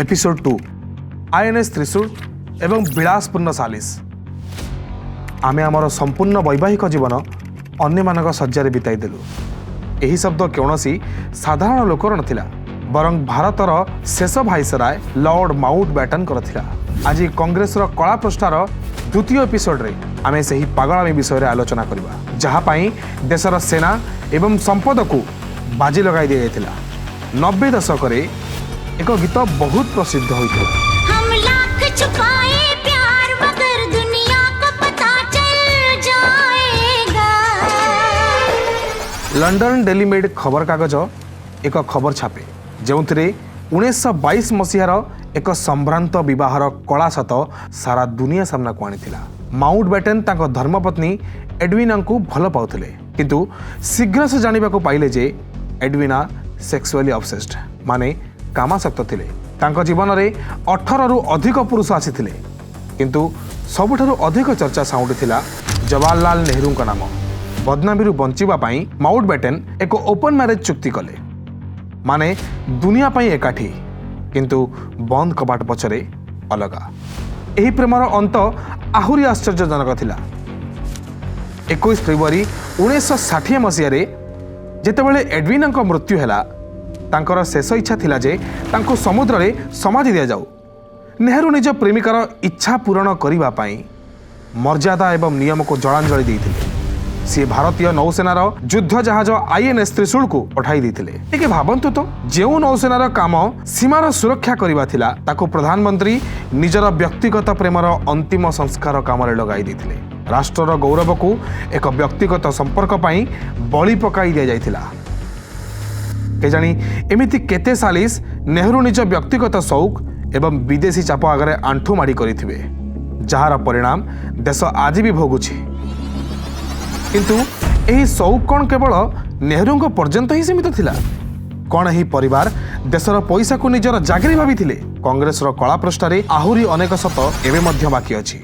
Episode 2, INS ତ୍ରିଶୂଳ ଏବଂ ବିଳାସପୂର୍ଣ୍ଣ ସାଲିସ। ଆମେ ଆମର ସମ୍ପୂର୍ଣ୍ଣ ବୈବାହିକ ଜୀବନ ଅନ୍ୟମାନଙ୍କ ଶଯ୍ୟାରେ ବିତାଇ ଦେଲୁ। ଏହି ଶବ୍ଦ କୌଣସି ସାଧାରଣ ଲୋକର ନଥିଲା, ବରଂ ଭାରତର ଶେଷ ଭାଇସରାୟ ଲର୍ଡ ମାଉଣ୍ଟ ବ୍ୟାଟନଙ୍କର ଥିଲା। ଆଜି କଂଗ୍ରେସର କଳା ପୃଷ୍ଠାର ଦ୍ୱିତୀୟ ଏପିସୋଡରେ ଆମେ ସେହି ପାଗଳାମି ବିଷୟରେ ଆଲୋଚନା କରିବା, ଯାହା ପାଇଁ ଦେଶର ସେନା ଏବଂ ସମ୍ପଦକୁ ବାଜି ଲଗାଇ ଦିଆଯାଇଥିଲା। 90 ଦଶକରେ ଏକ ଗୀତ ବହୁତ ପ୍ରସିଦ୍ଧ ହୋଇଥିଲା। हम लाख छुपाए प्यार, मगर दुनिया को पता चल जाएगा। ଲଣ୍ଡନ ଡେଲି ମେଲ୍ ଖବରକାଗଜ ଏକ ଖବର ଛାପେ, ଯେଉଁଥିରେ 1922 ମସିହାର ଏକ ସମ୍ଭ୍ରାନ୍ତ ବିବାହର କଳା ସତ ସାରା ଦୁନିଆ ସାମ୍ନାକୁ ଆଣିଥିଲା। ମାଉଣ୍ଟ ବ୍ୟାଟେନ୍ ତାଙ୍କ ଧର୍ମପତ୍ନୀ ଏଡୱିନାଙ୍କୁ ଭଲ ପାଉଥିଲେ, କିନ୍ତୁ ଶୀଘ୍ର ସେ ଜାଣିବାକୁ ପାଇଲେ ଯେ ଏଡୱିନା ସେକ୍ସୁଆଲି ଅବସେସ୍ଡ, ମାନେ କାମାସକ୍ତ ଥିଲେ। ତାଙ୍କ ଜୀବନରେ 18ରୁ ଅଧିକ ପୁରୁଷ ଆସିଥିଲେ, କିନ୍ତୁ ସବୁଠାରୁ ଅଧିକ ଚର୍ଚ୍ଚା ସାଉଁଟିଥିଲା ଜବାହରଲାଲ ନେହେରୁଙ୍କ ନାମ। ବଦନାମୀରୁ ବଞ୍ଚିବା ପାଇଁ ମାଉଣ୍ଟ ବ୍ୟାଟେନ୍ ଏକ ଓପନ୍ ମ୍ୟାରେଜ୍ ଚୁକ୍ତି କଲେ, ମାନେ ଦୁନିଆ ପାଇଁ ଏକାଠି, କିନ୍ତୁ ବନ୍ଦ କବାଟ ପଛରେ ଅଲଗା। ଏହି ପ୍ରେମର ଅନ୍ତ ଆହୁରି ଆଶ୍ଚର୍ଯ୍ୟଜନକ ଥିଲା। 21 ଫେବୃଆରୀ 1960 ମସିହାରେ ଯେତେବେଳେ ଏଡୱିନାଙ୍କ ମୃତ୍ୟୁ ହେଲା, ତାଙ୍କର ଶେଷ ଇଚ୍ଛା ଥିଲା ଯେ ତାଙ୍କୁ ସମୁଦ୍ରରେ ସମାଧି ଦିଆଯାଉ। ନେହେରୁ ନିଜ ପ୍ରେମିକାର ଇଚ୍ଛା ପୂରଣ କରିବା ପାଇଁ ମର୍ଯ୍ୟାଦା ଏବଂ ନିୟମକୁ ଜଳାଞ୍ଜଳି ଦେଇଥିଲେ। ସିଏ ଭାରତୀୟ ନୌସେନାର ଯୁଦ୍ଧ ଜାହାଜ ଆଇଏନ୍ଏସ୍ ତ୍ରିଶୂଳକୁ ପଠାଇ ଦେଇଥିଲେ। ଟିକେ ଭାବନ୍ତୁ ତ, ଯେଉଁ ନୌସେନାର କାମ ସୀମାର ସୁରକ୍ଷା କରିବା ଥିଲା, ତାକୁ ପ୍ରଧାନମନ୍ତ୍ରୀ ନିଜର ବ୍ୟକ୍ତିଗତ ପ୍ରେମର ଅନ୍ତିମ ସଂସ୍କାର କାମରେ ଲଗାଇ ଦେଇଥିଲେ। ରାଷ୍ଟ୍ରର ଗୌରବକୁ ଏକ ବ୍ୟକ୍ତିଗତ ସମ୍ପର୍କ ପାଇଁ ବଳି ପକାଇ ଦିଆଯାଇଥିଲା। କେଜାଣି ଏମିତି କେତେ ସାଲିସ ନେହେରୁ ନିଜ ବ୍ୟକ୍ତିଗତ ସଉକ ଏବଂ ବିଦେଶୀ ଚାପ ଆଗରେ ଆଣ୍ଠୁ ମାଡ଼ି କରିଥିବେ, ଯାହାର ପରିଣାମ ଦେଶ ଆଜି ବି ଭୋଗୁଛି। କିନ୍ତୁ ଏହି ସଉକ କ'ଣ କେବଳ ନେହେରୁଙ୍କ ପର୍ଯ୍ୟନ୍ତ ହିଁ ସୀମିତ ଥିଲା? କ'ଣ ଏହି ପରିବାର ଦେଶର ପଇସାକୁ ନିଜର ଜାଗିରି ଭାବିଥିଲେ? କଂଗ୍ରେସର କଳା ପୃଷ୍ଠାରେ ଆହୁରି ଅନେକ ସତ ଏବେ ମଧ୍ୟ ବାକି ଅଛି।